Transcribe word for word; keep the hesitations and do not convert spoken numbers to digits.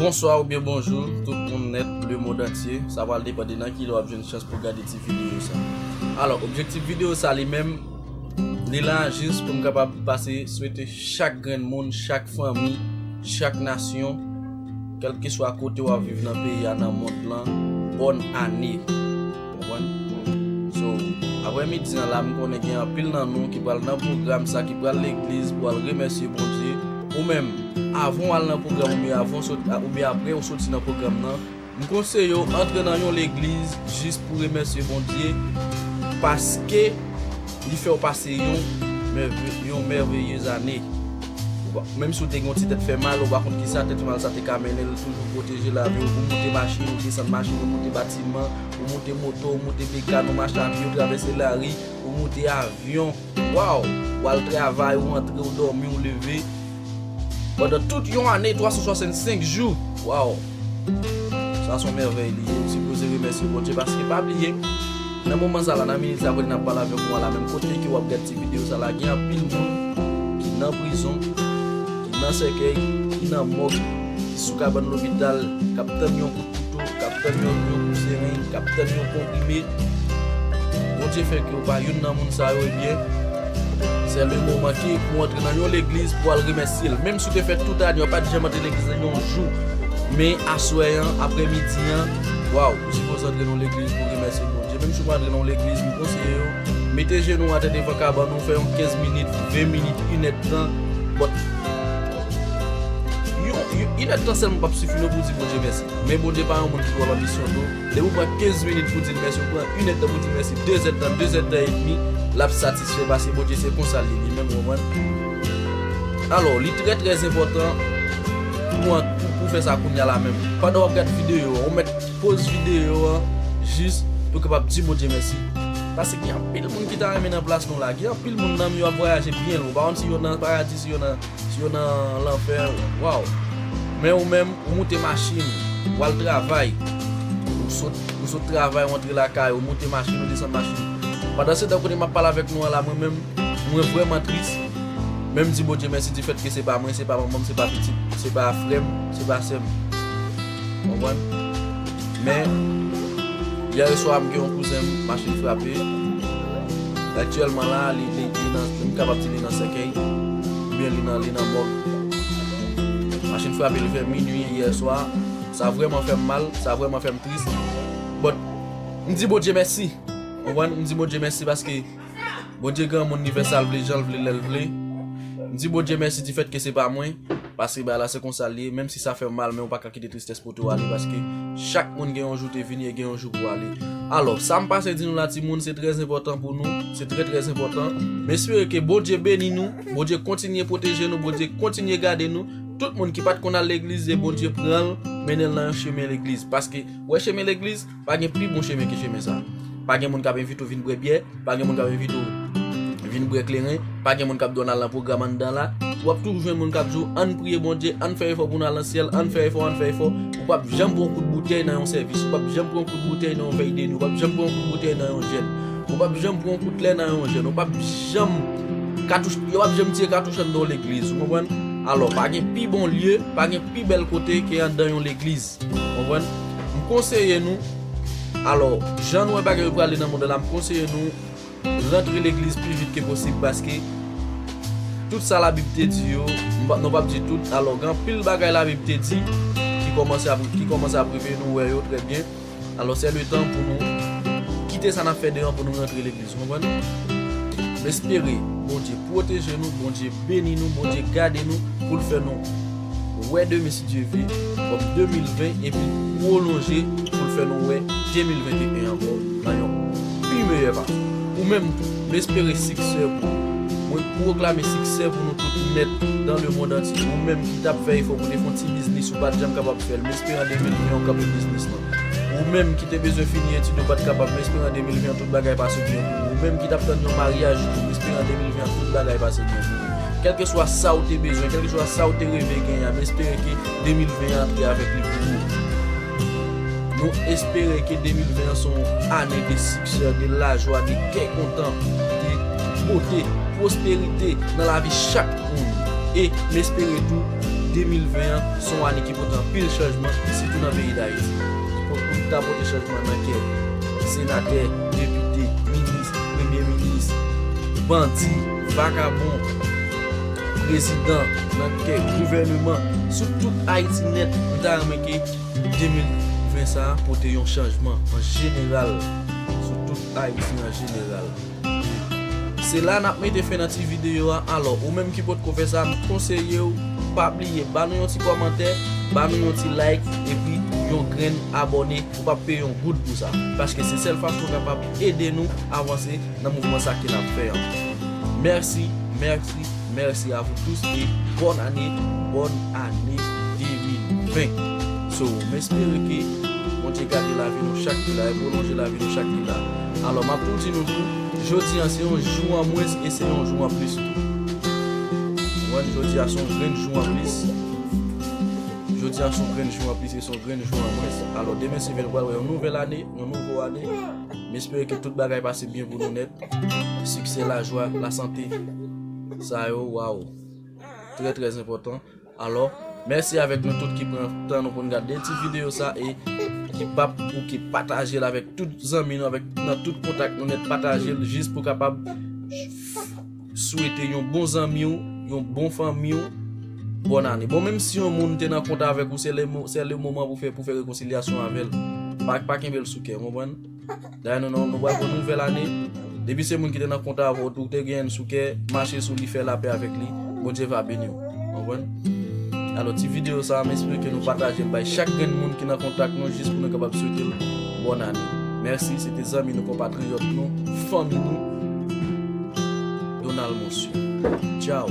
Bonswa oubyen bonjou, tout moun nèt, lemonn antye. Sa pral depann de nan ki lè w ap jwenn chans pou gade ti videyo sa. Alò, objektif videyo sa li menm, li la jis pou m kapab pase swete chak grenn moun, chak fanmi, chak nasyon, kèlkeswa kote w ap viv nan peyi a, nan mond lan, bòn ane. Konprann? So, aprè midi an la, m konnen gen anpil nan nou ki pral nan pwogram sa, ki pral legliz pou al remèsye Bondye. Ou menm, avan w al nan pwogram oubyen avan w sot-, oubyen aprè w soti nan pwogram nan, m konseye w antre nan yon legliz jis pou remèsye Bondye, paske li fè w pase yon mève-, yon mèveyez ane. Ou pa, menm si w te gen yon ti tèt fè mal, ou pa konn kisa tèt fè mal sa te ka mennen l, toujou pwoteje lavi w. Ou moute machin, ou desann machin, ou moute batiman, ou moute moto, ou moute bekàn, ou mache a pye, ou travèse lari, ou moute avyon. Waw! W al travay, ou antre, ou dòmi, ou leve. Pandan tout yon ane, twa san swasannsenk jou. Waw! Sa se yon mèvèy li ye. Ou sipoze remèsye Bondye paske pa bliye, nan moman sa la, nan minit sa kote n ap pale avèk ou an la, menm kote ke w ap gade ti videyo sa la, gen anpil moun ki nan prizon, ki nan sèkèy, ki nan mòg, ki sou kabann lopital, k ap tann yon kout kouto, k ap tann yon, yon kout sereng, k ap tann yon konprime. Bondye fè ke w pa youn nan moun sa yo, ebyen, se le moman ki pou w antre nan yon legliz pou w al remèsye l. Menm si w te fè tout ane, w pa t janm antre legliz nan yon jou. Men aswè an, aprè midi an, waw, ou sipoze antre nan yon legliz pou remèsye Bondye. Menm si w pa antre nan yon legliz, m konseye w, mete jenou w atè devan kabann ou, fè yon kenz minit, ven minit, inèdtan. But, yon, yon, inèdtan sèlman p ap sifi non pou w di Bondye mèsi. Men Bondye pa yon moun ki twò anbisyon tou. Depi w pran kenz minit pou di l mèsi, w pran inèdtan pou di l mèsi, dezèdtan, dezèdtan edmi, l ap satisfè paske Bondye se konsa l ye li menm, ou konprann? Alò, li trè, trè enpòtan pou, pou, pou fè sa kounye a la menm. Pandan w ap gade videyo an, ou mèt poze videyo an jis pou w kapab di Bondye mèsi. Paske gen anpil moun ki ta renmen nan plas nou la. Gen anpil moun nanm yo ap vwayaje byen lwen. Ou pa konn si yo nan paradi, si yo nan, si yo nan lanfè. Waw. Men ou menm, ou moute machin, ou al travay. Ou sot, ou sot travay, ou antre lakay, ou moute machin, ou desann machin. Pandan se tan, kote m ap pale avèk nou an la, mwen menm, mwen vrèman tris. Men m di Bondye mèsi difèt ke se pa mwen, se pa manman m, se pa pitit, se pa frè m, se pa sè m. Konprann? Men, yè swa, m gen yon kouzen m, machin frape. Aktyèlman la, li, li, li nan, m kapab di li nan sèkèy, oubyen li nan, li nan mòg. Machin frape l vè minui yè swa. Sa vrèman fè m mal, sa vrèman fè m tris. But, m di Bondye mèsi. Konprann? M di Bondye mèsi paske Bondye granmoun, li fè sa l vle, jan l vle, lè l vle. M di Bondye mèsi difèt ke se pa mwen, paske bagay la se konsa l ye, menm si sa fè m mal, men ou pa ka kite tristès pote w ale, paske chak moun gen yon jou te vini e gen yon jou pou ale. Alò, sa m pase di nou la, timoun, se trè enpòtan pou nou, se trè, trè enpòtan. M espere ke Bondye beni nou, Bondye kontinye pwoteje nou, Bondye kontinye gade nou. Tout moun ki pa t konn al legliz, e Bondye pran l, mennen l nan yon chemen legliz. Paske, wè chemen legliz, pa gen pi bon chemen ke chemen sa. Pa gen moun k ap envite w vin bwè byè, pa gen moun k ap envite w vin bwè kleren, pa gen moun k ap di w n al nan pwogram anndan la. W ap toujou jwenn moun k ap di w, ann priye Bondye, ann fè efò pou n al nan syèl, ann fè efò, ann fè efò. Ou p ap janm pran yon kout boutèy nan yon sèvis, ou p ap janm pran yon kout boutèy nan yon vèy de nwi, ou p ap janm pran yon kout boutèy nan yon jèn, ou p ap janm pran yon kout lè nan yon jèn, ou p ap janm katouch, yo p ap janm tire katouch anndan yon legliz, ou konprann? Alò, pa gen pi bon lye, pa gen pi bèl kote ke anndan yon legliz. Konprann? M konseye nou. Alò, jan nou wè bagay yo prale nan mond lan, m konseye nou rantre legliz pi vit ke posib, paske tout sa Labib te di yo, m pa, nou p ap di tout. Alò, gen anpil bagay Labib te di ki kòmanse ap, ki kòmanse ap rive, nou wè yo trè byen. Alò, se le tan pou nou kite sa n ap fè deyò pou nou rantre legliz. Ou konprann? M espere Bondye pwoteje nou, Bondye beni nou, Bondye gade nou, pou l fè nou wè demen, si Dye ve, kòm de mil ven, epi pwolonje pou l fè nou wè de mil venteyen ankò nan yon pi meyè fason. Ou menm tou, m espere siksè pou ou. Mwen pwoklame siksè pou nou tout nèt dans le monde entier. Ou menm ki t ap fè efò pou w te fè yon ti biznis, ou pa t janm kapab fè l, m espere an de mil ven w kanpe biznis lan. Ou menm ki te bezwen fini etid ou pa t kapab, m espere an de mil ven an tout bagay pase byen pou ou. Ou menm ki t ap tann yon maryaj, m espere an de mil ven an tout bagay pase byen pou ou. Kèlkeswa sa w te bezwen, kèlkeswa sa w te reve genyen an, m espere ke de mil ven an antre avèk li pou ou. Nou espere ke de mil ven an se yon ane de siksè, de lajwa, de kè kontan, de bote, pwosperite nan lavi chak moun. E m espere tou de mil ven an se yon ane ki pote anpil chanjman, sitou nan peyi Dayiti. Ki pot-, pou ta pote chanjman nan kè senatè, depite, minis, premye minis, bandi, vakabon, prezidan, nan kè gouvèneman, sou tout Ayiti nèt, m ta renmen ke de mil ven sa a pote yon chanjman an jeneral, sou tout Ayiti an jeneral. Se la n ap mete fen nan ti videyo a. Alò, ou menm ki potko fè sa, m konseye w, pa bliye ba nou yon ti kòmantè, ba nou yon ti like, epi yon grenn abòne. Ou p ap peye yon goud pou sa. Paske se sèl fason w kapab ede nou avanse nan mouvman sa ke n ap fè an. Mèsi, mèsi, mèsi a vou tous e bòn ane, bòn ane de mil ven. So, m espere ke Bondye gade lavi nou chak ki la e pwolonje lavi nou chak ki la. Alò, m ap tou di nou tou, jodi an se yon jou an mwens e se yon jou an plis tou. Ou konprann? Jodi a se yon grenn jou an plis. Jodi a se yon grenn jou an plis e se yon grenn jou an mwens. Alò, demen si Dye vle, nou pral wè yon nouvèl ane, yon nouvo ane. M espere ke tout bagay pase byen pou nou nèt. Siksè, lajwa, lasante. Sa yo, waw. Trè, trè enpòtan. Alò, mèsi avèk nou tout ki pran tan nou pou n gade ti videyo sa e ki p ap ou ki pataje l avèk tout zanmi nou, avèk nan tout kontak nou nèt, pataje l jis pou kapab swete yon bon zanmi w, yon bon fanmi w, bòn ane. Bon, menm si yon moun te nan kont avèk ou, se le mo-, se le moman pou fè, pou fè rekonsilyasyon avè l. Pa, pa kenbe l sou kè, w konprann? Dayè nou, nou, nou pral pou nouvèl ane. Depi se moun ki te nan kont avè w tou, ou te gen sou kè, mache sou li, fè lapè avèk li. Bondye va beni w. Konprann? Alò, ti videyo sa a, m espere ke nou pataje l bay chak grenn moun ki nan kontak nou, jis pou nou kapab swete l bòn ane. Mèsi, se te zanmi nou, konpatriyòt nou, fanmi nou, Donald Monsieur. Tchaw!